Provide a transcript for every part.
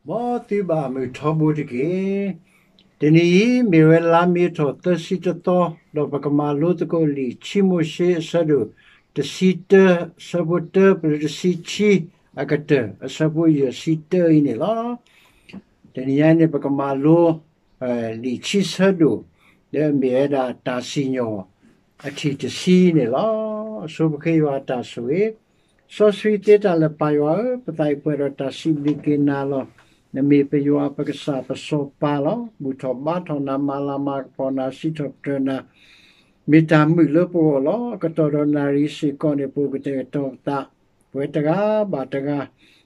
မ်သုဘၣ်မုာ်ထီဘိတက့ၢ်. တနံၤအံၤ မ့ၢ်ဝဲလါမ့ၤထီၣ်သၢဆံတသီ, ဒီးပကမၤလိသကိးလံာ်ခံမိၤၡ့အဆၢဒိၣ် တဆံတၢ အဆၢဖိတၢ ပလၢတဆံခံ အကတၢၢ် အဆၢဖိယဲၢ်ဆံတၢအံၤန့ၣ်လီၤ. တနံၤအံၤန့ၣ် ပကမၤလိ လံာ်ခံဆၢဒိၣ် လၢအမ့ၢ်ဝဲဒၣ်တၢ်စံၣ်ညီၣ်အထံၣ်တဆံန့ၣ်လီၤ. အဆိပဃ့ယွၤအတၢ်ဆိၣ်ဂ့ၤ, စီဆှံသ့တၢ်လၢပၢ်ယွၤဧၢ, ပသးအံၤပှဲၤဒီးတၢ်စံးဘျုးက့ၤနၤလီၤ. နမ့ၢ်ပယွၤပကစၢ်ပစီၤပၤလီၤ. ဘူၣ်ထီၣ်ဘါထီၣ်နၤ, မၤလၤမၤကပီၤနၤ, စံးထီၣ်ပတြၢၤနၤ, မ့ၢ်တၢ်မုာ်လၢပဂီၢ်လီၤ. ကတီၢ်ဒီးနၣ်ရံၣ်စ့ၢ်ကီးန့ၣ် ပအိၣ်ကတဲာ်ကတီၤပသး ပဝဲတဂၤဘၣ်တဂၤ,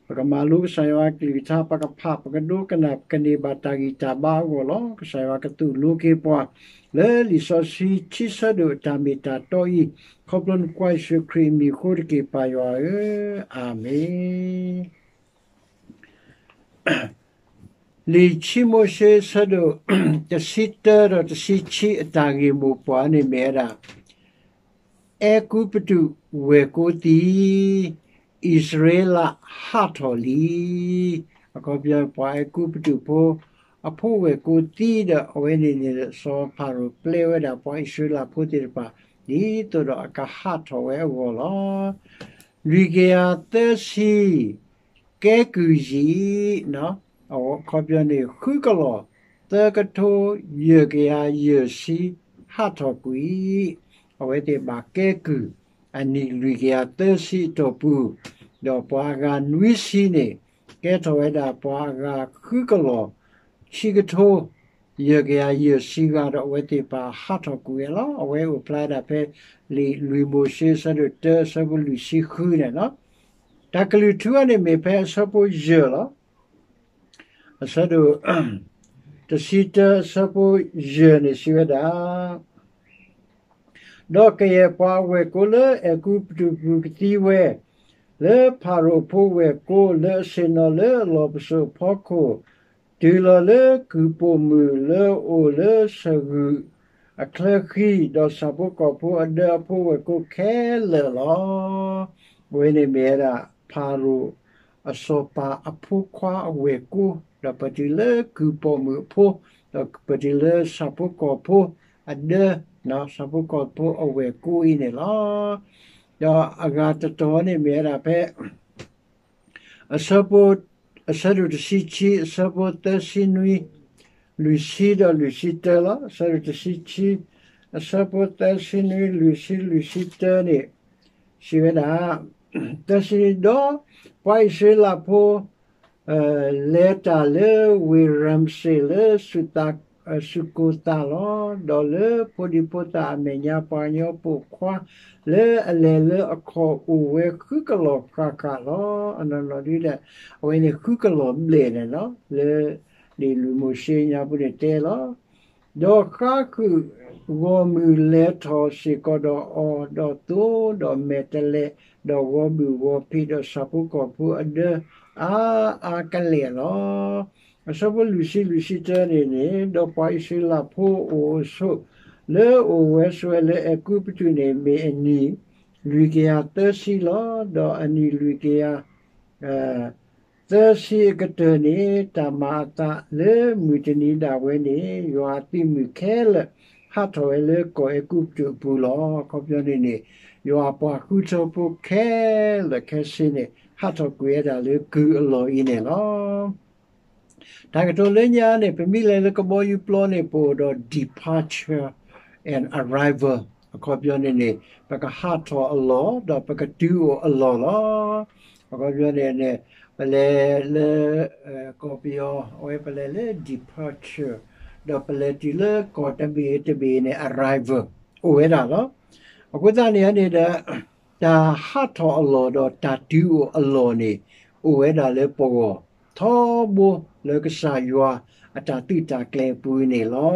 ပကမၤလိကစၢ်ယွၤအကလုၢ်ကထါ, ပကဖး, ပကဒိကနၣ်, ပကန့ၢ်ဘၣ်တၢ်ဂံၢ်တၢ်ဘါအဂီၢ်လီၤ. ကစၢ်ယွၤကသိၣ်လိက့ၤပှၤ လၢလံာ်စီဆှံခံဆၢဒိၣ်အတၢ်မ့ၢ်တၢ်တီအံၤ, ခီဖျိနဖိခွါယ့ၣ်ၡူးခရံာ်အမံၤအဃိတက့ၢ်, ပၢ်ယွၤဧၢ, အၤမ့ၣ်. လံာ်ခံမိၤၡ့အဆၢဒိၣ် တဆံတၢဒီးတဆံခံ အတၢ်ဂ့ၢ်မိၢ်ပှၢ်န့ၣ်မ့ၢ်ဝဲဒၣ် အဲၤကူပတူးဝဲၢ်ကိသံ, အံၣ်စရ့လးဟးထီၣ်လံ. အခီပညီ ပှၤအဲၤကူပတူးဖိ အဖိဝဲၢ်ကိသံဒီး အဝဲန့ၣ်န့ၣ် စီၤဖၤရိၤပျဲဝဲဒၣ်ပှၤအံၣ်စရ့လးဖိသ့ၣ်တဖၣ် ဒ်သိးဒီးအကဟးထီၣ်ဝဲအဂီၢ်လီၤ. လွံၢ်ကယၤသၢဆံ ကဲကုၢ်ယံာ်, အခီပညီန့ၣ် ဃုကလီၢ် သၢကထိ ယဲၢ်ကယၤယဲၢ်ဆံ ဟးထီၣ်ကွံာ်, အဝဲသ့ၣ်ဘၣ်ကဲကုၢ် အနံၣ်လွံၢ်ကယၤသၢဆံအတီၢ်ပူၤ, ဒီးပှၤအဂၤနွံဆံန့ၣ် ကဲထီၣ်ဝဲဒၣ်ပှၤအဂၤဃုကလီၢ် ခံကထိ ယဲၢ်ကယၤယဲၢ်ဆံဂၤဒီး အဝဲသ့ၣ်တဖၣ်ဟးထီၣ်ကွံာ်ဝဲလီၤ. အဝဲအိၣ်ဖျါဝဲဒၣ်ဖဲ လံာ်လွံၢ်မိၤၡ့ အဆၢဒိၣ်တၢ အဆၢဖိလွံၢ်ဆံဃုန့ၣ်လီၤ. တၢ်ကလုၢ်ထူအံၤန့ၣ်မ့ၢ်ဖဲအဆၢဖိယဲၢ်လီၤ. အဆၢဒိၣ် တဆံတၢ အဆၢဖိယဲၢ်န့ၣ်စံးဝဲဒၣ် ဒီးကယဲၢ်ပှၤအဝဲၢ်ကိလၢအဲၤကူပတူးပူၤကသံဝဲ လၢဖၤရိၤအဖိဝဲၢ်ကိလၢအဆ့ၣ်နီၤလၢအလီၢ်ပစိာ်အဖီခိၣ်, တုၤလီၤလၢကုၢ်ပိာ်မုၣ်လၢအအိၣ်လၢဆၢၣ်ဂုၢ်အချၢဃံ, ဒီးဆၣ်ဖိကီၢ်ဖိအဒၢအဖိဝဲၢ်ကိခဲလၢာ်လီၤ. အဝဲန့ၣ်မ့ၢ်ဝဲဒၣ် ဖၤရိၤအစီၤပၤအဖိခွါအဝဲၢ်ကိ, ဒီးပတုၤလၢကုၢ်ပိာ်မုၣ်အဖိ, ဒီးပတုၤလၢဆၣ်ဖိကီၢ်ဖိအဒၢ, ဆၣ်ဖိကီၢ်ဖိအဝဲၢ်ကိအံၤန့ၣ်လီၤ. ဒီးအဂၤတတီၤန့ၣ်မ့ၢ်ဝဲဒၣ်ဖဲ အဆၢဖိ အဆၢဒိၣ်တဆံခံ အဆၢဖိသၢဆံနွံ လွံၢ်ဆံဒီးလွံၢ်ဆံတၢလီၤ. အဆၢဒိၣ်တဆံခံ အဆၢဖိသၢဆံနွံ လွံၢ်ဆံ လွံၢ်ဆံတၢန့ၣ် စံးဝဲဒၣ်, သၢဆံနွံ ဒီးပှၤအံၣ်စရ့လးဖိ လဲၤတၢ်လၢဝ့ၢ်ရၤမစ့းလၢ စူၢ်ကိးသးလီၤ. ဒီးလၢဖိဒံဖိသၣ်အမဲာ်ညါ ပှၤကညီပိာ်ခွါလၢအလဲၤလၢအခီၣ်အိၣ်ဝဲဃုကလီၢ်ဃၣ်ဃၣ်လီၤ. အနီၢ်နီၢ်ဒုဒီး အဝဲန့ၣ်ဃုကလီၢ်ဘျဲၣ်န့ၣ်လီၤ. လၢလံာ်လွံၢ်မိၤၡ့ညါပူၤန့ၣ်တဲလီၤ. ဒီးဃါဃုာ်ဂီၢ်မုၢ်လဲၤထီၣ်စ့ၢ်ကီးဒီးအီၤ, ဒီးသိဒီးမဲာ်တဲးလဲး, ဒီးဂီၤဘုၣ်ဂီၤဖံး, ဒီးဆၣ်ဖိကီၢ်ဖိအဒၢအါအါကလဲာ်လီၤ. အဆၢဖိလွံၢ်ဆံ လွံၢ်ဆံတၢန့ၣ်န့ၣ်, ဒီးပှၤအံၣ်စရ့လးဖိအအိၣ်အဆိး လၢအအိၣ်ဝဲဆိးဝဲလၢအဲၤကူပတူးန့ၣ် မ့ၢ်အနံၣ်လွံၢ်ကယၤသၢဆံလီၤ. ဒီးအနံၣ်လွံၢ်ကယၤ သၢဆံအကတၢၢ်န့ၣ် တၢ်မၤအသးလၢမုၢ်တနံၤဒၣ်ဝဲန့ၣ် ယွၤအသုးမုၢ်ခဲလၢာ် ဟးထီၣ်ဝဲလၢကီၢ်အဲၤကူပတူးအပူၤလီၤ. အခီပညီန့ၣ်န့ၣ် ယွၤအပှၤဃုထၢဖိခဲလၢာ်ခဲဆ့န့ၣ် ဟးထီၣ်ကွံာ်ဝဲဒၣ်လၢကုၢ်အလီၢ်အံၤန့ၣ်လီၤ. တၢ်ကတိၤလၢညါန့ၣ် ပမ့ၢ်လဲၤလၢကဘီယူၤပျီန့ၣ် ပအိၣ်ဒီး departure and arrival အခီပညီန့ၣ်န့ၣ် ပကဟးထီၣ်အလီၢ် ဒီးပကတုၤအိၣ်အလီၢ်လီၤ. အခီပညီန့ၣ်န့ၣ် ပလဲၤလၢ ကီၢ်ပယီၤ အဝဲပလဲၤလၢ departure ဒီးပလဲၤတုၤလၢကီၢ်တဘ့ၣ်တဘ့ၣ်န့ၣ် arrival အိၣ်ဝဲဒၣ်လီၤ. အဃိသတးန့ၣ်န့ၣ်ဒီး တၢ်ဟးထီၣ်အလီၢ်ဒီးတၢ်တုၤအိၣ်အလီၢ်န့ၣ် အိၣ်ဝဲဒၣ်လၢပဂီၢ် ထီဘိလၢကစၢ်ယွၤအတၢ်သုးတၢ်ကျဲၤအပူၤန့ၣ်လီၤ.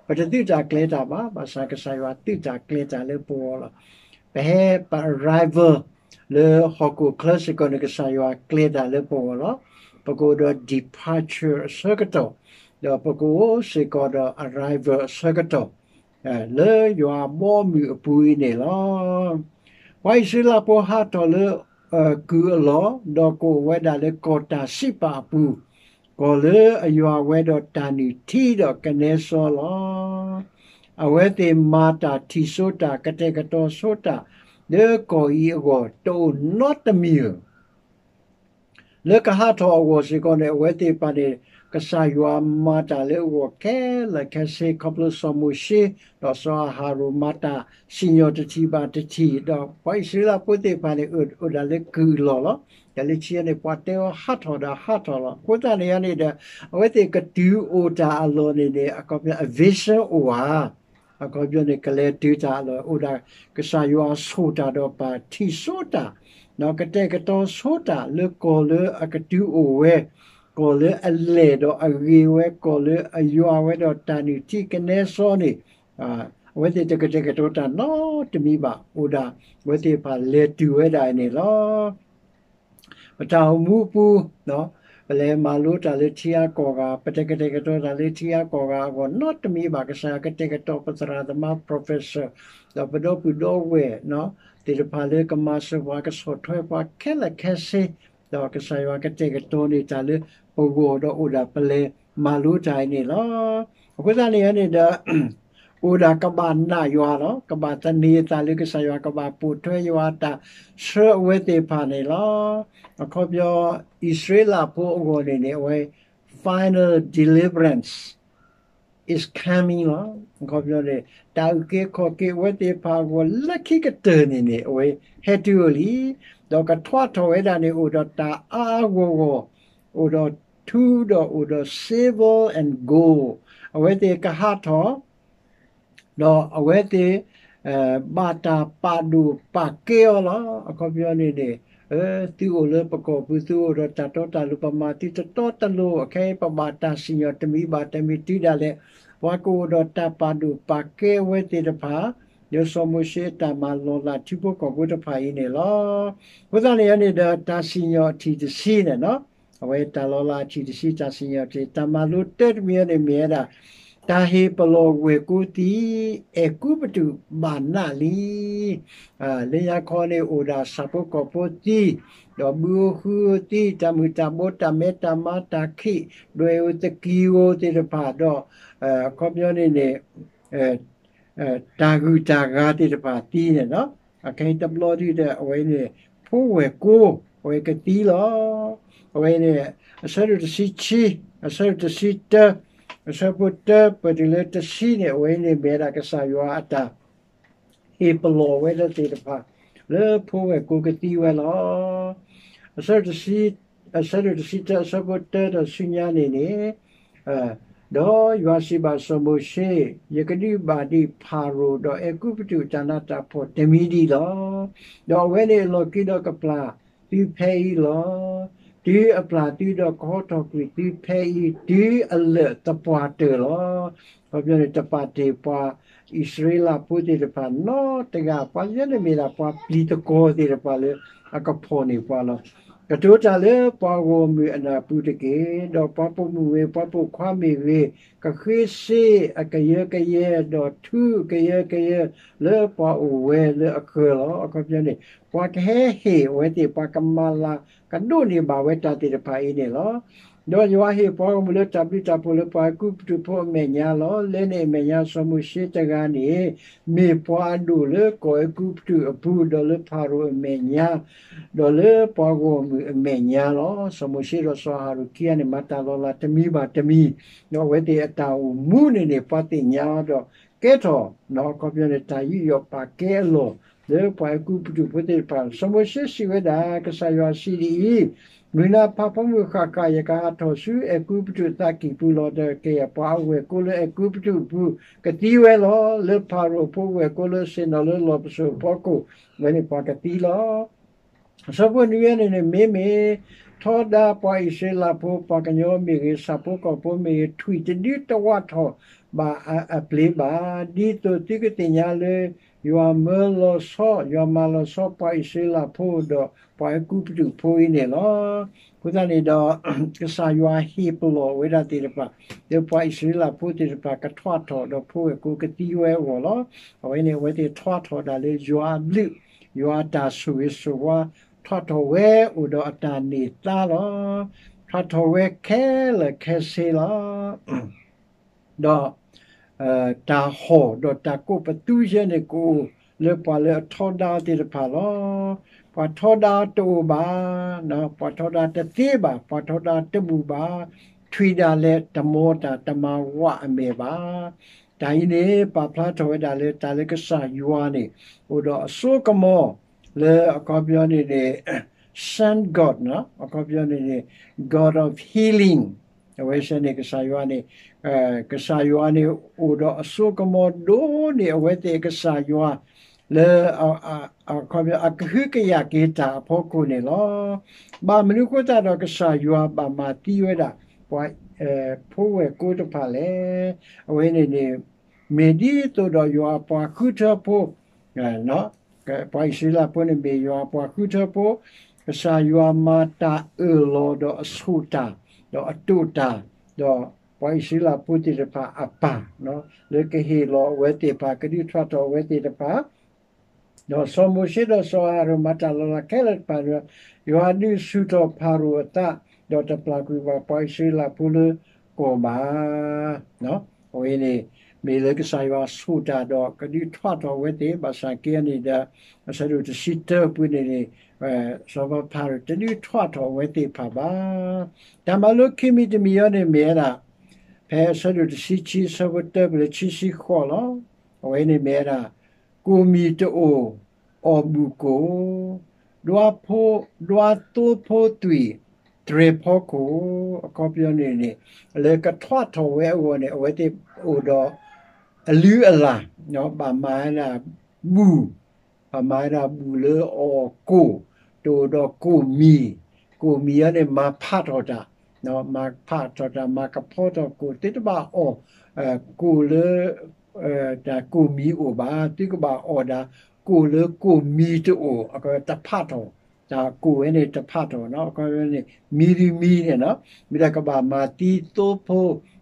ပတသုးတၢ်ကျဲၤတၢ်ဘၣ်, ဘၣ်ဆၣ်ကစၢ်ယွၤသုးတၢ်ကျဲၤတၢ်လၢပဂီၢ်လီၤ. ပဟဲပ arrival လၢဟီၣ်ခိၣ်ချၢစ့ၢ်ကီးန့ၣ် ကစၢ်ယွၤကျဲၤတၢ်လၢပဂီၢ်လီၤ. ပကအိၣ်ဒီး departure အဆၢကတီၢ်, ဒီးပကအိၣ်စ့ၢ်ကီးဒီး arrival အဆၢကတီၢ် လၢယွၤအဘီအမုၢ်အပူၤအံၤန့ၣ်လီၤ. ပှၤအံၣ်စရ့လးဖိဟးထီၣ်လၢ ကုၢ်အလီၢ်, ဒီးကအိၣ်ဝဲဒၣ်လၢကီၢ်တၢ်စံးပာ်အပူၤ, ကီၢ်လၢအယွၤဝဲဒီးတၢ်နုၢ်ထံဒီးကနဲစီလီၤ. အဝဲသ့ၣ်မၤတၢ်ထံၣ်စိတၢ် ကတဲာ်ကတီၤဆိတၢ် လၢကီၢ်အံၤအဂီၢ် တအိၣ်နီတမံၤဧိၤ လၢကဟးထီၣ်အဂီၢ်စ့ၢ်ကီးန့ၣ် အဝဲသ့ၣ်တဖၣ်န့ၣ် ကစၢ်ယွၤမၤတၢ်လၢအဂီၢ်ခဲလၢာ်ခဲဆ့ ခီဖျိစီၤမိၤၡ့ ဒီးစီၤအၤဟရိၣ်မၤတၢ်စံၣ်ညီၣ်တထံၣ်ဘၣ်တထံၣ် ဒီးပှၤအံၣ်စရ့လးဖိသ့ၣ်တဖၣ်န့ၣ် အိၣ်ဒၣ်လၢကုၢ်အလီၢ်လီၤ. တၢ်လၢခံန့ၣ် ပှၤတဲအီၤဟးထီၣ်ဒီးဟးထီၣ်လီၤ. အဃိသတးန့ၣ်န့ၣ်ဒီး အဝဲသ့ၣ်ကတုၤအိၣ်တၢ်အလီၢ်န့ၣ်န့ၣ် အခီပညီ အ vision အိၣ်ဧါ အခီပညီန့ၣ် ကလဲၤတုၤတၢ်အလီၢ် အိၣ်ဒၣ်ကစၢ်ယွၤဆိၣ်တၢ်ဒီးပာ် ထံၣ်စိတၢ် ဒီးကတဲာ်ကတီၤဆိတၢ်လၢကီၢ်လၢအကတုၤအိၣ်ဝဲ, ကီၢ်လၢအလဲၢ်ဒီးအဂ့ၤဝဲ, ကီၢ်လၢအယွၤဝဲဒီးတၢ်နုၢ်ထံကနဲစီန့ၣ်, အဝဲသ့ၣ်တကတဲာ်ကတီၤတၢ်နီတမံၤဘၣ်, အိၣ်ဒၣ်အဝဲသ့ၣ်တဖၣ်လဲၤတုၤဝဲဒၣ်အံၤန့ၣ်လီၤ. ပတၢ်အိၣ်မူအပူၤ, ပလဲၤမၤလိတၢ်လၢထံဂၤကီၢ်ဂၤ, ပတကတဲာ်ကတီၤတၢ်လၢထံဂၤကီၢ်ဂၤအဂီၢ်နီတမံၤဘၣ်. ကစၢ်ယွၤကတဲာ်ကတီၤပသရၣ်သမါ professor ဒီးပဒီပုၢ်ဒီဝဲၢ် သ့ၣ်တဖၣ်လၢကမၤစၢၤပှၤ ကဆီၣ်ထွဲပှၤခဲလၢာ်ခဲဆ့, ဒီးကစၢ်ယွၤကတဲာ်ကတီၤန့ၢ်တၢ်လၢပဂီၢ်ဒီးအိၣ်ဒၣ်ပလဲၤမၤလိတၢ်အံၤန့ၣ်လီၤ. အဃိသတးန့ၣ်န့ၣ်ဒီး အိၣ်ဒၣ်ကဘၣ်နာ်ယွၤလီၤ. ကဘၣ်သန့ၤအသးလၢကစၢ်ယွၤ ကဘၣ်ပိာ်ထွဲယွၤအတၢ်ဆှၢအဝဲသ့ၣ်တဖၣ်န့ၣ်လီၤ. အခီပညီ အံၣ်စရ့လးဖိအဂီၢ်န့ၣ်န့ၣ် အဝဲ final deliverance is coming လီၤ. အခီပညီန့ၣ် တၢ်အုၣ်က့ၤခီၣ်က့ၤအဝဲသ့ၣ်တဖၣ်အဂီၢ် လၢခံကတၢၢ်န့ၣ်န့ၣ် အဝဲဟဲတုၤအိၣ်လံ, ဒီးကထွါထီၣ်ဝဲဒၣ်န့ၣ် အိၣ်ဒီးတၢ်အါအါဂီၢ်ဂီၢ်, အိၣ်ဒီးထူဒီးအိၣ်ဒီး silver and gold, အဝဲသ့ၣ်ကဟးထီၣ် ဒီးအဝဲသ့ၣ် ဘၣ်တၢ်ပာ်ဒိၣ်ပာ်ကဲအီၤလီၤ. အခီပညီန့ၣ်န့ၣ် သုအိၣ်လၢပကီၢ်ပူၤ သုအိၣ်ဒီးတၢ်တီတၢ်လိၤ ပမၤသုတတီတလိၤ, အခဲအံၤပဘၣ်တၢ်စံၣ်ညီၣ်တမံၤဘၣ်တမံၤတုၤဒၣ်လဲာ် ပှၤကအိၣ်ဒီးတၢ်ပာ်ဒိၣ်ပာ်ကဲအဝဲသ့ၣ်တဖၣ်, ဒီးစီၤမိၤၡ့အတၢ်မၤလီၤလးထံဖိကီၢ်ဖိတဖၣ်အံၤန့ၣ်လီၤ. အဃိသတးန့ၣ်န့ၣ်ဒီး တၢ်စံၣ်ညီၣ်အထံၣ်တဆံန့ၣ် အဝဲတၢ်လီၤလးအထံၣ်တဆံ တၢ်စံၣ်ညီၣ်တၢ် တၢ်မၤလိတၢတမံၤန့ၣ်မ့ၢ်ဝဲဒၣ် တၢ်ဟ့ၣ်ပလီၢ်ဝဲၢ်ကိသံ, အဲၤကူပတူးဘၣ်နးလံ. လၢညါခီန့ၣ် အိၣ်ဒၣ်ဆၣ်ဖိကီၢ်ဖိသံ, ဒီးဘုဧိၤဃုဧိၤသံ, တၢ်မုၢ်တၢ်ဘိ တၢ်မဲတၢ်မါတၢ်ခံး, ဒွဲၣ်ဧိၤသကံၤဧိၤသ့ၣ်တဖၣ်ဒီး အခီပညီန့ၣ်န့ၣ် တၢ်ဂုၤတၢ်ဂၤသ့ၣ်တဖၣ်သံန့ၣ်လီၤ. အခဲအံၤတဘျီဒုဒီး အဝဲန့ၣ် ဖိဝဲၢ်ကိ အဝဲကသံလီၤ. အဝဲန့ၣ် အဆၢဒိၣ်တဆံခံ, အဆၢဒိၣ်တဆံတၢ, အဆၢဖိတၢ ပတုၤလၢတဆံန့ၣ် အဝဲန့ၣ်မ့ၢ်ဝဲဒၣ်ကစၢ်ယွၤအတၢ် ဟ့ၣ်ပလီၢ်ဝဲဒၣ်သ့ၣ်တဖၣ် လၢဖိဝဲၢ်ကိကသံဝဲလီၤ. အဆၢဒိၣ်တဆံ, အဆၢဒိၣ်တဆံတၢ အဆၢဖိတၢဒီးဆူညါန့ၣ်န့ၣ်, ဒီးယွၤစံးဘၣ်စီၤမိၤၡ့, ယကဒုးဘၣ်ဒံးဖၤရိၤ ဒီးအဲၤကူပတူးတၢ်နးတၢ်ဖှီၣ်တမံၤဒံးလီၤ. ဒီးအဝဲန့ၣ်အလီၢ်ခံဒီးကပျၢ်သုဖဲအံၤလီၤ. တုၤအပျၢ်သုဒီးကဟီထီၣ်ကွံာ်သုဖဲအံၤ တုၤအလၢာ်သပှၢ်တၢၢ်လီၤ. အခီပညီန့ၣ် တပာ်တ့ၢ်ပှၤအံၣ်စရ့လးဖိသ့ၣ်တဖၣ်နီတဂၤ, ပှၤယဲန့ၣ်မ့ၢ်ဒၣ်ပှၤပျံၤသကွီၤသ့ၣ်တဖၣ်လၢအကဖီၣ်န့ၢ်ပှၤလီၤ. ကတိၤတၢ်လၢပှၤဂီၢ်မုၢ်အနၢ်ပူၤတက့ၢ်. ဒီးပှၤပိာ်မုၣ်မ့ၢ်ဂ့ၤ ပှၤပိာ်ခွါမ့ၢ်ဂ့ၤ, ကဃ့စ့အကယၢကယဲ ဒီးထူကယၢကယဲ လၢပှၤအိၣ်ဝဲလၢအဃၢၤလီၤ. အခီပညီန့ၣ် ပှၤကဟဲဟ့ၣ်အဝဲသ့ၣ် ပှၤကမၤလၤကဒိးန့ၢ်ဘၣ်ဝဲတၢ်သ့ၣ်တဖၣ်အံၤန့ၣ်လီၤ. ဒီးယွၤဟ့ၣ်ပှၤဂီၢ်မုၢ်လၢတၢ်ဘျုးတၢ်ဖှိၣ်လၢပှၤအဲၤကူပတူးဖိအမဲာ်ညါလီၤ. လၢန့ၣ်အမဲာ်ညါ စီၤမိၤၡ့တဂၤန့ၣ် မ့ၢ်ပှၤအဒိၣ်လၢကီၢ်အဲၤကူပတူးအပူၤ, ဒီးလၢဖၤရိၤအမဲာ်ညါ, ဒီးလၢပှၤဂီၢ်မုၢ်အမဲာ်ညါလီၤ. စီၤမိၤၡ့ဒီးစီၤအၤဟရိၣ်ခံဂၤန့ၣ် မၤတၢ်လီၤလးတမံၤဘၣ်တမံၤ, ဒီးအဝဲသ့ၣ်အတၢ်အိၣ်မူန့ၣ်န့ၣ် ပှၤသ့ၣ်ညါအီၤဒီးကဲထီၣ်, အခီပညီန့ၣ် တၢ်ယူးယီၣ်ပာ်ကဲအလီၢ် လၢပှၤအဲၤကူပတူးဖိသ့ၣ်တဖၣ်, စီၤမိၤၡ့စံးဝဲဒၣ်, ကစၢ်ယွၤစံးဒ်အံၤ, မုၢ်နၤဖးဖီမုၢ်ဃၣ်ဃၣ် ယကဟးထီၣ်ဆူအဲၤကူပတူးအသးကံၢ်ပူၤလီၤ. ဒီးကယဲၢ်ပှၤအဝဲၢ်ကိလၢအဲၤကူပတူးအပူၤ ကသံဝဲလီၤ. လၢဖၤရိၤအဖိဝဲၢ်ကိလၢအဆ့ၣ်နီၤလၢလီၢ်ပစိာ်အဖီခိၣ်, ဝဲန့ၣ်ပှၤကသံလီၤ. အဆၢဖိနွံန့ၣ်န့ၣ် မ့မ့ၢ်ထီဒါပှၤအံၣ်စရ့လးဖိ ပှၤကညီမ့ၢ်ဂ့ၤ, ဆၣ်ဖိကီၢ်ဖိမ့ၢ်ဂ့ၤ, ထွံၣ်တဒုတဝးထီၣ်ဘၣ်အပျ့ၤဘၣ်, ဒ်သိးသုကသ့ၣ်ညါလၢ ယွၤမၢလီၤဆီ, ယွၤမၤလီၤဆီပှၤအံၣ်စရ့လးဖိဒီးပှၤအဲၤကူပတူးဖိအံၤန့ၣ်လီၤ. အဃိသတးန့ၣ်ဒီး ကစၢ်ယွၤဟ့ၣ်ပလီၢ်ဝဲဒၣ်သ့ၣ်တဖၣ် လၢပှၤအံၣ်စရ့လးဖိသ့ၣ်တဖၣ်ကထွါထီၣ် ဒီးဖိဝဲၢ်ကိကသံဝဲအဂီၢ်လီၤ. အဝဲန့ၣ် အဝဲသ့ၣ်ထွါထီၣ်ဒၣ်လၢယွၤအဘျုး, ယွၤအတၢ်ဆိၣ်ဂ့ၤဆိၣ်ဝါ ထွါထီၣ်ဝဲအိၣ်ဒီးအတၢ်န့ၢ်သါလီၤ. ဖျါထီၣ်ဝဲခဲလၢာ်ခဲဆ့လီၤ. ဒီး တၢ်ဟီၣ်ဒီးတၢ်ကိးပသူယဲန့ၣ် ကအိၣ်လၢပှၤလၢအထီဒါအီၤသ့ၣ်တဖၣ်လီၤ. ပှၤထီဒါအီၤတအိၣ်ဘၣ်, ပှၤထီဒါတသ့ဘၣ်, ပှၤထီဒါတဘူၣ်ဘၣ်, ထွံၣ်ဒၣ်လဲာ်တမီၤတၢ်တမၤဝးအမဲာ်ဘၣ်. တၢ်အံၤန့ၣ် ပာ်ဖျါထီၣ်ဝဲဒၣ်လၢတၢ်လၢကစၢ်ယွၤန့ၣ် အိၣ်ဒီးအစိကမီၤ လၢအခီပညီန့ၣ်န့ၣ် Sun God အခီပညီန့ၣ်န့ၣ် God of healing အဝဲစ့ၢ်န့ၣ် ကစၢ်ယွၤန့ၣ် ကစၢ်ယွၤန့ၣ် အိၣ်ဒီးအစိကမီၤဒိၣ်န့ၢ်အဝဲသ့ၣ်အကစၢ်ယွၤ လၢ အခီပညီ အကဟုကယာ်က့ၤတၢ်အဖီခိၣ်န့ၣ်လီၤ. ဘၣ်မနုၤအဃိသတးဒီးကစၢ်ယွၤဘၣ်မၤသံဝဲဒၣ် ပှၤ ဖိဝဲၢ်ကိတဖၣ်လဲၣ်. အဝဲန့ၣ်န့ၣ် မ့ၢ်ဒ်သိးဒီးယွၤအပှၤဃုထၢဖိ ပှၤအံၣ်စရ့လးဖိန့ၣ်မ့ၢ်ယွၤအပှၤဃုထၢဖိ, ကစၢ်ယွၤမၤတၢ်အၢၣ်လီၤဒီးအဆိၣ်တၢ်, ဒီးအတိာ်တၢ်, ဒီးပှၤအံၣ်စရ့လးဖိသ့ၣ်တဖၣ်အပၢ်, လၢကဟ့ၣ်လီၤအဝဲသ့ၣ်တဖၣ် ကဒုးထွးထီၣ်အဝဲသ့ၣ်တဖၣ်, ဒီးစီၤမိၤၡ့ဒီးစီၤအၤဟရိၣ်မၤတၢ်လီၤလးခဲလၢာ်တဖၣ်ဒီး ယွၤဒုးဆူၣ်ထီၣ်ဖၤရိၤအသး, ဒီးတပျၢ်ကွံာ်ဘၣ်ပှၤအံၣ်စရ့လးဖိလၢကီၢ်ဘၣ်. အဝဲန့ၣ် မ့ၢ်လၢကစၢ်ယွၤဆိၣ်တၢ်ဒီးကဒုးထွးထီၣ်အဝဲသ့ၣ် ဘၣ်ဆၣ်က့န့ၣ်ဒီး အဆၢဒိၣ်တဆံတၢပူၤန့ၣ်န့ၣ် စီၤပၤဖၤရိၤတဒုးထွးထီၣ်အဝဲသ့ၣ်တဖၣ်ဘၣ်. တၢ်မၤလိခံမံၤတမံၤအံၤန့ၣ်မ့ၢ်ဝဲဒၣ် ဖဲအဆၢဒိၣ်တဆံခံ အဆၢဖိတၢပူၤလၢခံဆံဃိးလီၤ. အဝဲန့ၣ်မ့ၢ်ဝဲဒၣ် ကိၢ်မံၤတအိၣ် အီၣ်ဘူၣ်ကိၢ်, ဒွးသိဖိသွံၣ် တြဲၤဖီခိၣ်, အခီပညီန့ၣ်န့ၣ် လၢကထွးထီၣ်ဝဲအဂီၢ်န့ၣ် အဝဲသ့ၣ်အိၣ်ဒီး အလုၢ်အလၢ်, ဘၣ်မၤဝဲဒၣ်ဘူၣ်, ဘၣ်မၤဝဲဒၣ်ဘူၣ်လၢအီၣ်ကိၢ်, တအိၣ်ဒီးကိၢ်မံၤ, ကိၢ်မံၤအံၤန့ၣ် မၤဖးထီၣ်တၢ်, မၤဖးထီၣ်တၢ် မၤကဖီထီၣ်ကိၢ်, သုတဘၣ်အီၣ် ကိၢ်လၢ တၢ်ကိၢ်မံၤအိၣ်ဘၣ်, သုကဘၣ်အီၣ်ဒၣ် ကိၢ်လၢကိၢ်မံၤတအိၣ်, အကတဖးထီၣ်, တၢ်ကိၢ်ဝဲန့ၣ်တဖးထီၣ်, မံၤတမံၤန့ၣ်, မ့ၢ်ဒၣ်ကဘၣ်မၤသံသိဖိ,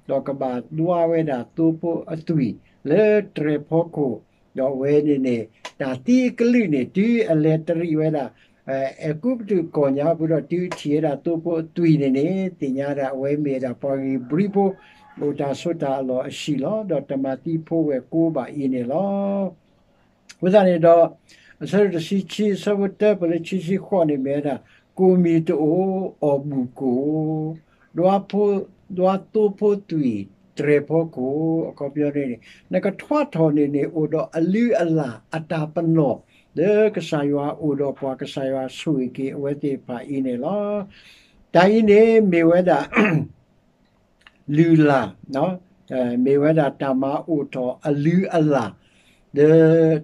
ဒီးကဘၣ်ဒွးဝဲဒၣ်သိဖိအသွံၣ်လၢတြဲၤဖီခိၣ်, ဒီးအဝဲန့ၣ်န့ၣ် တၢ်သံအကလုာ်န့ၣ် တုၤအလဲၤတရံးဝဲဒၣ် အဲၤကူပတူးကီၢ်ညါအပူၤဒီး တုၤထံၣ်ဝဲဒၣ်သိဖိအသွံၣ်န့ၣ်န့ၣ် သ့ၣ်ညါဒၣ်အဝဲမ့ၢ်ဝဲဒၣ်ပှၤဂံၢ်ဘြံဖိ အိၣ်တၢ်ဆိးတၢ်အလီၢ်အဆံးလီၤ. ဒီးတမၤသံဖိဝဲၢ်ကိဘၣ်အံၤန့ၣ်လီၤ. အဃိသတးန့ၣ်ဒီး အဆၢဒိၣ်တဆံခံ အဆၢဖိတၢပူၤလၢခံဆံဃိးန့ၣ်မ့ၢ်ဝဲဒၣ် ကိၢ်မံၤတအိၣ် အီၣ်ဘူၣ်ကိၢ်, ဒွးသိဖိသွံၣ် တြဲၤဖီခိၣ်, အခီပညီန့ၣ်န့ၣ် နကထွးထီၣ်န့ၣ်န့ၣ် အိၣ်ဒီးအလုၢ်အလၢ်အတၢ်ပနီၣ် လၢကစၢ်ယွၤအိၣ်ဒီးပှၤ ကစၢ်ယွၤဆိၣ်ဂ့ၤက့ၤအဝဲသ့ၣ်တဖၣ်အံၤန့ၣ်လီၤ. တၢ်အံၤန့ၣ်မ့ၢ်ဝဲဒၣ် လုၢ်လၢ်, မ့ၢ်ဝဲဒၣ်တၢ်မၤအိၣ်ထီၣ်အလုၢ်အလၢ် လၢ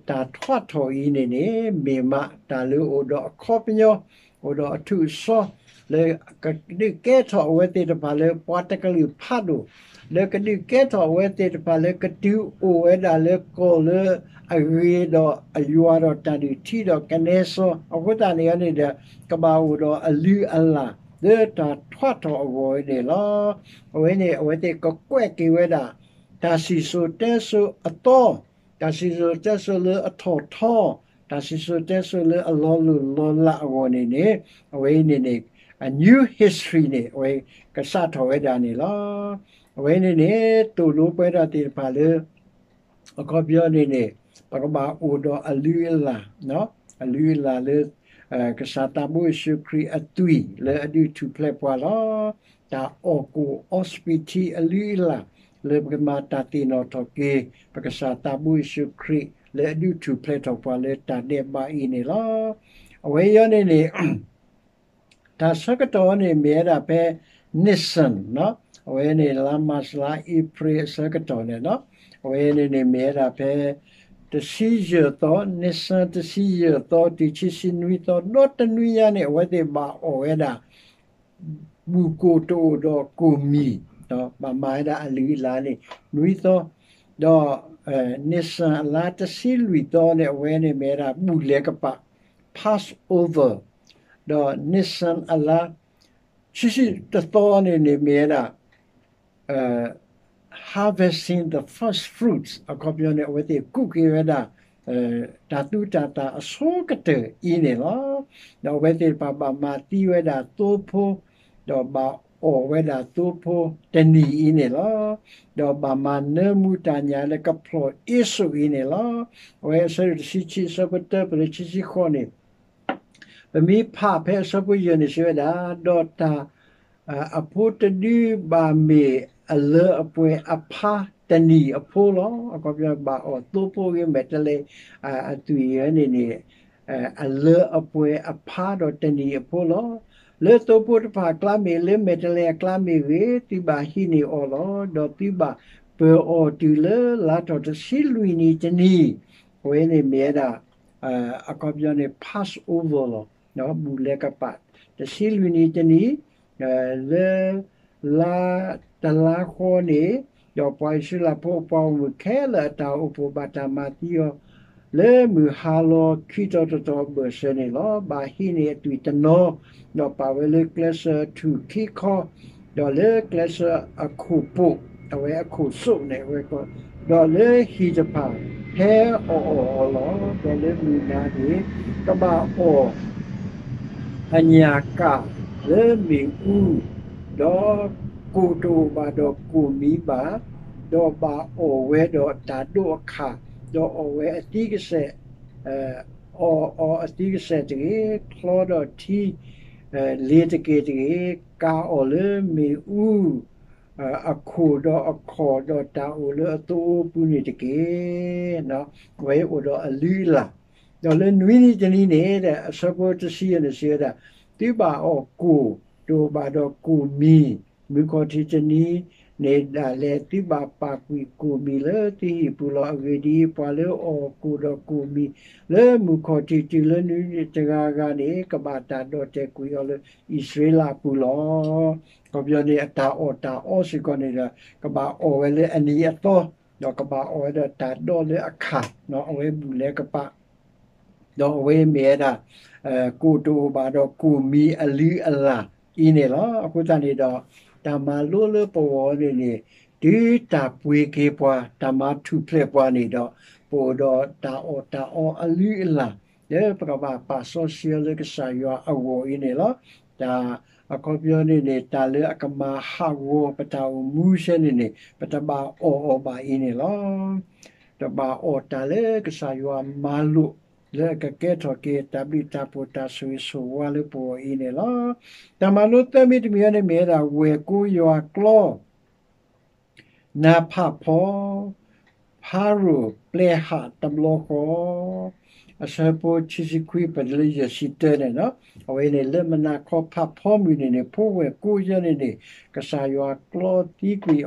တၢ်ထွးထီၣ်အံၤန့ၣ်န့ၣ် မ့ၢ်မးတၢ်လၢအိၣ်ဒီးအခီပညီ, အိၣ်ဒီးအထူးအစီ, လၢကဒုးကဲထီၣ်အဝဲသ့ၣ်တဖၣ်လၢပှၤတကလုာ်ဖးဒိၣ်, လၢကဒုးကဲထီၣ်အဝဲသ့ၣ်တဖၣ်လၢကတုၤအိၣ်ဝဲဒၣ်လၢကီၢ်လၢအဂ့ၤဒီးအယွၤဒီးတၢ်ဒုးထံဒီးကနဲစီ, အဃိသတးန့ၣ်န့ၣ်ဒီး ကဘၣ်အိၣ်ဒီးအလုၢ်အလၢ် လၢတၢ်ထွးထီၣ်အဂီၢ်န့ၣ်လီၤ. အဝဲန့ၣ် အဝဲသ့ၣ်ကကွဲးက့ၤဝဲဒၣ် တၢ်စံၣ်စိၤတဲစိၤအသီ, တၢ်စံၣ်စိၤတဲစိၤလၢအထီၣ်ထီ, တၢ်စံၣ်စိၤတဲစိၤလၢအလီၤလိၢ်လီၤလးအဂီၢ်န့ၣ်န့ၣ်, အဝဲအံၤန့ၣ်န့ၣ် a new history န့ၣ် အဝဲကစးထီၣ်ဝဲဒၣ်န့ၣ်လီၤ. အဝဲန့ၣ်န့ၣ် သိၣ်လိပှဲၤဒၣ်သ့ၣ်တဖၣ်လၢ အခီပညီန့ၣ်န့ၣ် ပကဘၣ်အိၣ်ဒီးအလုၢ်အလၢ်, အလုၢ်အလၢ်လၢ ကစၢ်သးဘိယ့ၣ်ၡူးခရံာ်အသွံၣ်လၢအဒုးထူၣ်ဖျဲးပှၤလီၤ. တၢ်အီၣ်ကိၣ်အီစပံးထံအလုၢ်အလၢ် လၢပကမၤတၢ်သ့ၣ်နီၣ်ထီၣ်က့ၤ ပကစၢ်သးဘိယ့ၣ်ၡူးခရံာ်လၢအဒုးထူၣ်ဖျဲးထီၣ်ပှၤလၢတၢ်ဒဲးဘးအံၤန့ၣ်လီၤ. အဝဲအံၤန့ၣ်န့ၣ် တၢ်ဆၢကတီၢ်န့ၣ်မ့ၢ်ဝဲဒၣ်ဖဲ Nisan, အဝဲန့ၣ် လါမၢ်ၡး လါအ့ဖြ့ၣ်အဆၢကတီၢ်န့ၣ်လီၤ. အဝဲန့ၣ်န့ၣ်မ့ၢ်ဝဲဒၣ်ဖဲ တဆံယဲၢ်သီ, Nisan တဆံယဲၢ်သီတုၤခံဆံနွံသီ ဒီးတနွံညါန့ၣ် အဝဲသ့ၣ်ဘၣ်အီၣ်ဝဲဒၣ် ဘူၣ်ကိၢ်တအိၣ်ဒီးကိၢ်မံၤ, ဘၣ်မၤဝဲဒၣ်အလုၢ်အလၢ်န့ၣ် နွံသီ, ဒီး Nisan အလါတဆံလွံၢ်သီန့ၣ် အဝဲန့ၣ်မ့ၢ်ဝဲဒၣ် ဘူၣ်လဲၤကပၤ Passover, ဒီး Nisan အလါ ဆံဆံတသီန့ၣ်န့ၣ်မ့ၢ်ဝဲဒၣ် harvesting the first fruits အခီပညီန့ၣ် အဝဲသ့ၣ်ကူးက့ၤဝဲဒၣ် တၢ်သူတၢ်သၣ်အဆိကတၢၢ်အံၤန့ၣ်လီၤ. ဒီးအဝဲသ့ၣ်တဖၣ်ဘၣ်မၤသံဝဲဒၣ်သိဖိ, ဒီးဘၣ် အီၣ်ဝဲဒၣ်သိဖိတနံၤအံၤန့ၣ်လီၤ. ဒီးဘၣ်မၤနၢမူတၢ်ညၣ်လၢကဖျီၣ်အ့စိၣ်အံၤန့ၣ်လီၤ. အဝဲအဆၢဒိၣ်တဆံခံ အဆၢဖိတၢပၢၢ်လၢခံဆံဃိးန့ၣ် ပမ့ၢ်ဖးဖဲအဆၢဖိယဲၢ်န့ၣ် စံးဝဲဒၣ်, ဒီးတၢ် အဖိတဒုဘၣ်မ့ၢ်အလၢအပှဲၤအဖါ တနံၤအဖိလီၤ. အခီပညီ ဘၣ်အီၣ်သိဖိဂ့ၤ မဲာ်တဲးလဲး အသွံၣ်အံၤန့ၣ်န့ၣ် အလၢအပှဲၤအဖါဒီးတနံၤအဖိလီၤ. လၢသိဖိတဖၣ်အကျါမ့ၢ်ဂ့ၤ လၢမဲာ်တဲးလဲးအကျါမ့ၢ်ဂ့ၤ သုဘၣ်ဟံးန့ၢ်အီၤလီၤ. ဒီးသုဘၣ်ပၢၤအီၤတုၤလၢလါထီၣ်တဆံလွံၢ်နံၣ်တနံၤ, အဝဲန့ၣ်မ့ၢ်ဝဲဒၣ် အခီပညီန့ၣ် Passover လီၤ. ဘူၣ်လဲၤကပာ် တဆံလွံၢ်နံၣ်တနံၤ လၢ လါတလါဃီန့ၣ်, ဒီးပှၤအံၣ်စရ့လးဖိအပှၤဂီၢ်မုၢ်ခဲလၢာ်အတၢ်အိၣ်ဖှိၣ်ဘၣ်တၢ်မၤသံအီၤ လၢမုၢ်ဟါလီၤခံတီၤတတီၤအဘၢၣ်စၢၤန့ၣ်လီၤ. ဘၣ်ဟံးန့ၢ်အသွံၣ်တနီၤ, ဒီးပာ်ဝဲလၢကျဲစၢးအထူၣ်ခံခီ, ဒီးလၢကျဲစၢးအခိၣ်ပိၣ်, အဝဲအခိၣ်စိးန့ၣ်ဝဲ, ဒီးလၢဟံၣ်တဖၣ် ဟဲအီၣ်အီၤအီၤလီၤ. ဒီးလၢမုၢ်နၤန့ၣ် ကဘၣ်အီၣ် အညၣ်ကၣ်လၢမ့ၣ်အူ, ဒီးကိၣ်တအိၣ်ဘၣ်ဒီးကိၣ်မံၤဘၣ်, ဒီးဘၣ်အီၣ်ဝဲဒီးတၢ်ဒိးအခၣ်, ဒီးအီၣ်ဝဲအသံကစဲး, အီၣ်အီၤအသံကစဲးတဂ့ၤ, ချီဒီးထံ လ့ၤတက့ၢ်တဂ့ၤ, ကၣ်အီၤလၢမ့ၣ်အူ အခိၣ်ဒီးအခီၣ်ဒီးတၢ်အိၣ်လၢအသိအိပူၤန့ၣ်တက့ၢ်. အဝဲအိၣ်ဒီးအလုၢ်အလၢ်, ဒီးလၢနွံနံၣ်တနံၤန့ၣ် အဆၢဖိတဆံယဲၢ်န့ၣ်စံးဝဲဒၣ်, သုဘၣ်အီၣ်ကိၣ်တအိၣ်ဘၣ်ဒီးကိၣ်မံၤ, မုၢ်ခီၣ်ထံးတနံၤန့ၣ်ဒၣ်လဲာ် သုဘၣ်ပာ်ကွံာ်ကိၣ်မံၤလၢသုဟံၣ်ပူၤလီၤ. အဂ့ၢ်ဒ်အံၤ, ပှၤလၢအအီၣ်ကိၣ်ဒီးကိၣ်မံၤ လၢမုၢ်ခီၣ်ထံးတုၤလၢနွံနံၣ်တဂၤဂၤန့ၣ် ကဘၣ်တၢ်ဒီၣ်တဲာ်ကွံာ်အီၤလၢအံၣ်စရ့လးအပူၤလီၤ. အခီပညီန့ၣ် အတၢ်အီၣ်တၢ်အီစ့ၢ်ကီးန့ၣ်ဒီး ကဘၣ်အီၣ်ဝဲလၢအနံၤအသီ, ဒီးကဘၣ်အီၣ်ဝဲဒီးတၢ်ဒိးလၢအခၣ်, အဝဲဘူၣ်လဲၤကပာ် ဒီးအဝဲမ့ၢ်ဝဲဒၣ် ကိၣ်တအိၣ်ဘၣ်ဒီးကိၣ်မံၤအလုၢ်အလၢ်အံၤန့ၣ်လီၤ. အဃိသတးန့ၣ်ဒီး တၢ်မၤလိလၢပဂီၢ်န့ၣ်န့ၣ် တုၤတၢ်ပှ့ၤက့ၤပှၤ တၢ်မၤထူၣ်ဖျဲးပှၤန့ၣ်ဒီး ပအိၣ်ဒီးတၢ်အီၣ်တၢ်အီအလုၢ်အလၢ် လၢပကဘၣ်ပာ်စီဆှံအီၤလၢကစၢ်ယွၤအဂီၢ်အံၤန့ၣ်လီၤ. တၢ်အခီပညီန့ၣ်န့ၣ် တၢ်လၢအကမၤဟးဂီၤပတၢ်အိၣ်မူဆဲန့ၣ်န့ၣ် ပတဘၣ်အီၣ်အီၤဘၣ်အံၤန့ၣ်လီၤ. တဘၣ်အီၣ်တၢ်လၢကစၢ်ယွၤမၤလိာ် လၢအကကဲထီၣ်က့ၤတၢ်ဘျုးတၢ်ဖှိၣ်တၢ်ဆိၣ်ဂ့ၤဆိၣ်ဝါလၢပဂီၢ်အံၤန့ၣ်လီၤ. တၢ်မၤလိသၢမံၤတမံၤအံၤန့ၣ်မ့ၢ်ဝဲဒၣ် ဝဲၢ်ကိယွၤကျီ နၤဖးဖီ, ဖၤရိၤပျဲဟးတဘျီဃီ, အဆၢဖိခံဆံခွံပတုၤလၢယဲၢ်ဆံတၢန့ၣ်လီၤ. အဝဲန့ၣ်လၢမုၢ်နၤခီဖးဖီမုၢ်န့ၣ်န့ၣ် ဖိဝဲၢ်ကိယဲန့ၣ်န့ၣ် ကစၢ်ယွၤကျီသံကွံာ်အီၤ, ဒီး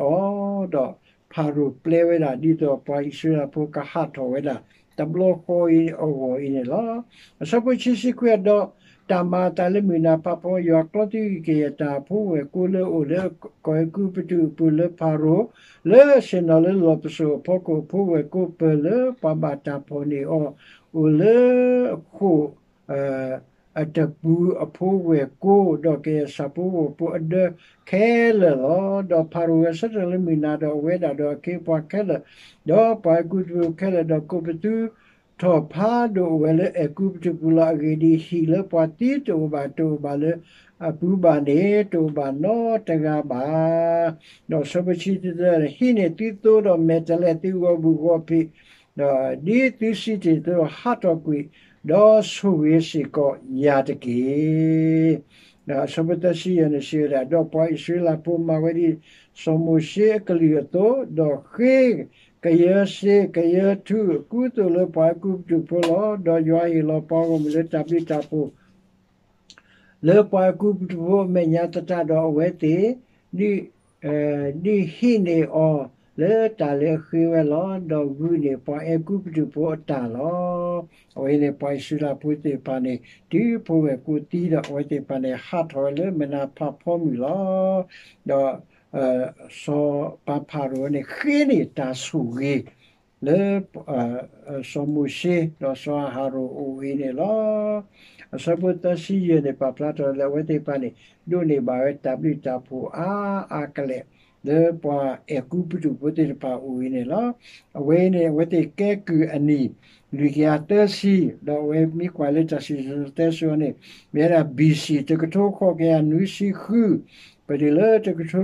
ဖၤရိၤပျဲဝဲဒၣ် ဒ်သိးပှၤအံၣ်စရ့လးဖိကဟးထီၣ်ဝဲဒၣ် တဘျီဃီအံၤအဂီၢ်အံၤန့ၣ်လီၤ. အဆၢဖိခံဆံခွံအဒီး တၢ်မၤအသးလၢမုၢ်နၤဖးဖီ ယွၤကျီသံကွံာ်ကယဲၢ်တၢ် ဖိဝဲၢ်ကိလၢအအိၣ်လၢကီၢ်အဲၤကူပတူးအပူၤလၢဖၤရိၤ လၢအဆ့ၣ်နီၤလၢလီၢ်ပစိာ်အဖီခိၣ် အဖိဝဲၢ်ကိပၢၤလၢပှၤဘၣ်တၢ်ဖီၣ်န့ၢ်အီၤ အိၣ်လၢအခိၣ် အတပူၤအဖိဝဲၢ်ကိ ဒီးကယဲၢ်ဆၣ်ဖိဝီၤဖိအဒၢခဲလၢာ်လီၤ. ဒီးဖၤရိၤဂဲၤဆၢထၢၣ်လၢမုၢ်နၤဒီးအဝဲဒၣ်ဒီးအခ့အပှၤခဲလၢာ်, ဒီးပှၤအဲၤကူပတူးဖိခဲလၢာ်, ဒီးကိးပသူထီၣ်ဖးဒိၣ်ဝဲလၢအဲၤကူပတူးပူၤလီၤ. အဂ့ၢ်ဒ်အံၤ, ဟံၣ်လၢပှၤသံတအိၣ်ဘၣ်တအိၣ်ဘၣ်လၢအပူၤဘၣ်န့ၣ် တအိၣ်ဘၣ်နီတဂၤဘၣ်. ဒီးဆၢဖိဆံသၢ, ဟံးန့ၢ်သုသိဒီးမဲာ်တဲးလဲးသုဂီၤဘုၣ်ဂီၤဖံး ဒီးဒ်သုစံးတ့ၢ်အသိး ဟးထီၣ်ကွံာ်, ဒီးဆိၣ်ဂ့ၤစ့ၢ်ကီးယၤတက့ၢ်. ဒီးအဆၢဖိသၢဆံယဲၢ်န့ၣ်စံးဝဲဒၣ်, ဒီးပှၤအံၣ်စရ့လးဖိမၤဝဲဒ်စီၤမိၤၡ့အကလုၢ်အသိး, ဒီးဃ့ကယၢစ့ကယၢထူအကူအသိးလၢပှၤအဲၤကူပတူးဖိလီၤ. ဒီးယွၤဟ့ၣ်လီၤပှၤဂီၢ်မုၢ်လၢတၢ်ဘျုးတၢ်ဖှိၣ် လၢပှၤအဲၤကူပတူးဖိအမဲာ်ညါသတးဒီး အဝဲသ့ၣ် ဒုးဟံးန့ၢ်အီၤလၢတၢ်လၢအဃ့ဝဲလီၤ. ဒီးဂုာ်န့ၢ်ပှၤအဲၤကူပတူးဖိအတၢ်လီၤ. အဝဲန့ၣ်ပှၤအံၣ်စရ့လးဖိသ့ၣ်တဖၣ်န့ၣ် တုၤဖိဝဲၢ်ကိသံဒီး အဝဲသ့ၣ်တဖၣ်န့ၣ် ဟးထီၣ်ဝဲလၢမုၢ်နၤဖးဖီမုၢ်လီၤ. ဒီး စီၤပၤဖၤရိၤန့ၣ် ဃ့န့ၢ်တၢ်ဆိၣ်ဂ့ၤ လၢ စီၤမိၤၡ့ ဒီးစီၤအၤဟရိၣ်အအိၣ်အံၤန့ၣ်လီၤ. အဆၢဖိသၢဆံယဲၢ်န့ၣ် ပာ်ဖျါထီၣ်လၢအဝဲသ့ၣ်တဖၣ်န့ၣ် ဒိးန့ၢ်ဘၣ်ဝဲတၢ်ဘျုးတၢ်ဖှိၣ်အါအါကလဲာ် လၢပှၤအဲၤကူပတူးဖိသ့ၣ်တဖၣ်အအိၣ်အံၤန့ၣ်လီၤ. အဝဲအံၤန့ၣ် အဝဲသ့ၣ်ကဲကုၢ်အနံၣ် လွံၢ်ကယၤသၢဆံ, ဒီးအဝဲမ့ၢ်ကွၢ်လၢတၢ်စံၣ်စိၤတဲစိၤန့ၣ် မ့ၢ်ဝဲဒၣ် ဘီၣ်စံၣ် တကထိဃိးကယၤနွံဆံဃု, ပတုၤလၢတကထိ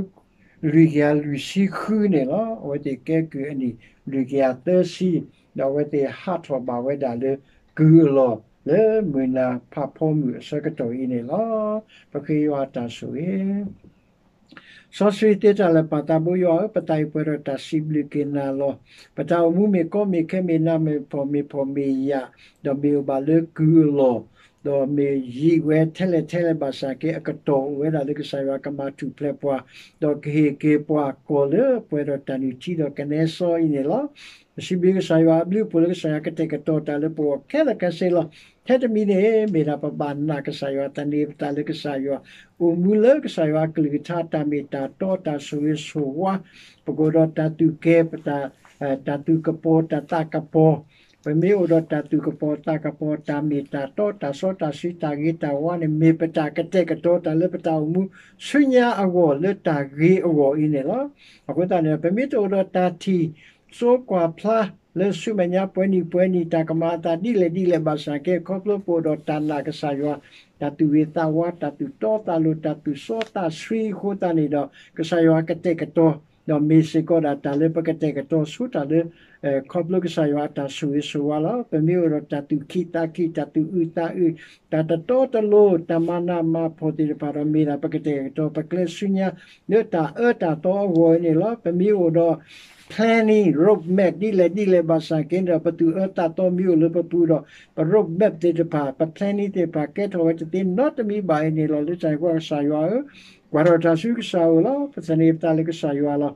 လွံၢ်ကယၤလွံၢ်ဆံဃုန့ၣ်လီၤ. အဝဲသ့ၣ်ကဲကုၢ်အနံၣ်လွံၢ်ကယၤသၢဆံ, ဒီးအဝဲသ့ၣ်ဟးထီၣ်ဘၣ်ဝဲဒၣ်လၢ ကုၢ်အလီၢ် လၢမုၢ်နၤဖးဖီမုၢ်အဆၢကတီၢ်အံၤန့ၣ်လီၤ. ပဃ့ယွၤအတၢ်ဆိၣ်ဂ့ၤ စီဆှံသ့တၢ်လၢာ် ပၢ်သးဘိယွၤဧၢ, ပသးအံၤပှဲၤဒီးတၢ်စံးဘျုးက့ၤနၤလီၤ. ပတၢ်အိၣ်မူမ့ၢ်ကီမ့ၢ်ခဲမ့ၢ်နးမ့ၢ်ဖှီၣ်မ့ၢ်ဖှီၣ်မ့ၢ်ယာ်, ဒီးမ့ၢ်အိၣ်ဘၣ်လၢကုၢ်အလီၢ်, ဒီးမ့ၢ်ယံာ်ဝဲထဲလဲၣ်ထဲလဲၣ်ဘၣ်ဆၣ်က့ အကတီၢ်အိၣ်ဝဲဒၣ်လၢကစၢ်ယွၤကမၤထူၣ်ဖျဲးပှၤ, ဒီးကဟ့ၣ်က့ၤပှၤကီၢ်လၢပှဲၤဒီးတၢ်နုၢ်ထံဒီးကနဲစီအံၤန့ၣ်လီၤ. ပစံးဘျုးကစၢ်ယွၤအဘျုးအဖှိၣ်လၢကစၢ်ယွၤကတဲာ်ကတီၤတၢ်လၢပဂီၢ်ခဲလၢာ်ခဲဆ့လီၤ. ထဲတမံၤန့ၣ် မ့ၢ်ဒၣ်ပဘၣ်နာ်ကစၢ်ယွၤ သန့ၤပသးလၢကစၢ်ယွၤ, အိၣ်မူလၢကစၢ်ယွၤအကလုၢ်ကထါ တၢ်မ့ၢ်တၢ်တီတၢ်ဆိၣ်ဂ့ၤဆိၣ်ဝါ, ပကအိၣ်ဒီးတၢ်သူၣ်ကဲၤ တၢ်သူၣ်ကပီၤတၢ်သးကပီၤ, ပမ့ၢ်အိၣ်ဒီးတၢ်သူၣ်ကပီၤသးကပီၤ တၢ်မ့ၢ်တၢ်တီတၢ်စီတၢ်ဆှံတၢ်ဂ့ၤတၢ်ဝါန့ၣ် မ့ၢ်ပတၢ်ကတဲာ်ကတီၤတၢ်လၢပတၢ်အိၣ်မူဆူညါအဂီၢ်လၢတၢ်ဂ့ၤအဂီၢ်အံၤန့ၣ်လီၤ. အဃိသတးန့ၣ် ပမ့ၢ်တအိၣ်ဒီးတၢ်ထံၣ်စိကွၢ်ဖျါ လၢဆူမဲာ်ညါပှဲၤနံၣ်ပှဲၤနံၣ် တၢ်ကမၤအသးဒ်လဲၣ်ဒ်လဲၣ်ဘၣ်ဆၣ်က့ ခီဖျိပအိၣ်ဒီးတၢ်နာ်ကစၢ်ယွၤ, တၢ်သူၣ်ဂ့ၤသးဝါ, တၢ်သူၣ်တီသးလိၤ, တၢ်သူၣ်စီသးဆှံအဃိသတးန့ၣ်ဒီး ကစၢ်ယွၤကတဲာ်ကတီၤ, ဒီးမ့ၢ်စ့ၢ်ကီးဒၣ်တၢ်လၢပကတဲာ်ကတီၤဆူတၢ်လၢ ခီဖျိကစၢ်ယွၤအတၢ်ဆိၣ်ဂ့ၤဆိၣ်ဝါလီၤ. ပမ့ၢ်အိၣ်ဒီးတၢ်သူၣ်ခံးသးခံး, တၢ်သူၣ်အုးသးအုး, တၢ်တတီတလိၤ, တၢ်မၤနးမၤဖှီၣ်သ့ၣ်တဖၣ်ဒီး မ့ၢ်ဒၣ်ပကတဲာ်ကတီၤ ပကျဲဆူညါ လၢတၢ်အၢတၢ်သီအဂီၢ်အံၤန့ၣ်လီၤ. ပမ့ၢ်အိၣ်ဒီး planning roadmap ဒ်လဲၣ်ဒ်လဲၣ်ဘၣ်ဆၣ်က့န့ၣ်ဒီး ပသူၣ်အၢသးသီမ့ၢ်အိၣ်လၢပပူၤဒီး ပ roadmap သ့ၣ်တဖၣ် ပ planning သ့ၣ်တဖၣ် ကဲထီၣ်ဝဲတသ့နီတမံၤဘၣ်အံၤန့ၣ်လီၤ. လၢတၢ်န့ၣ်အဃိ ကစၢ်ယွၤဧၢ, ကွၢ်ထီၣ်တၢ်ဆူကစၢ်အအိၣ်လီၤ. ပသန့ၤပသးလၢကစၢ်ယွၤလီၤ.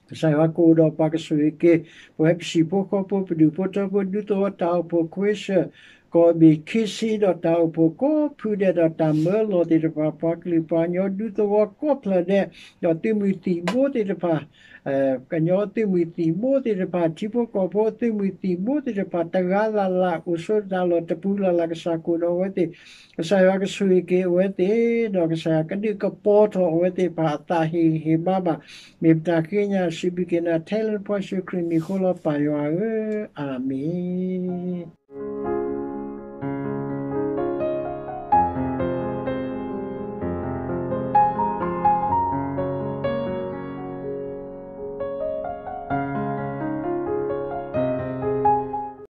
ကစၢ်ယွၤကအိၣ်ဒီးပှၤကဆိၣ်ဂ့ၤက့ၤ ပဝဲပဟံၣ်ဖိဃီဖိ ပဒူၣ်ဖိထၢဖိ ဒူသဝီတၢ်အိၣ်ဖှိၣ်ခွ့ဆၢၣ် ကီၢ်ဘ့ၣ်ခံဆံဒီးတၢ်အိၣ်ဖှိၣ်ကိးဖုဒဲးဒီးတၢ်မၢလီၤသ့ၣ်တဖၣ် ပှၤကလုာ်ပှၤကညီ ဒူသဝီကိးဖျၢၣ်ဒဲး ဒီးသုးမုၢ်သံၣ်ဘိသ့ၣ်တဖၣ် ကညီသုးမုၢ်သံၣ်ဘိသ့ၣ်တဖၣ် ထံဖိကီၢ်ဖိသုးမုၢ်သံၣ်ဘိသ့ၣ်တဖၣ် တဂၤလၢ်လၢ် အိၣ်ဆိးတၢ်လီၢ်တပူၤလၢ်လၢ် ကစၢ်ကအိၣ်ဒီးအဝဲသ့ၣ် ကစၢ်ယွၤကဆိၣ်ဂ့ၤက့ၤအဝဲသ့ၣ် ဒီးကစၢ်ယွၤကဒုးကပီၤထီၣ်အဝဲသ့ၣ်တဖၣ်အသးဟ့ၣ်ဂံၢ်ဟ့ၣ်ဘါဘၣ် မ့ၢ်ပတၢ်ဃ့ကညးစံးဘျုးက့ၤနၤ ထဲလၢနဖိယ့ၣ်ၡူးခရံာ်မံၤအဃိလီၤ ပၢ်ယွၤဧၢ, အၤမ့ၣ်.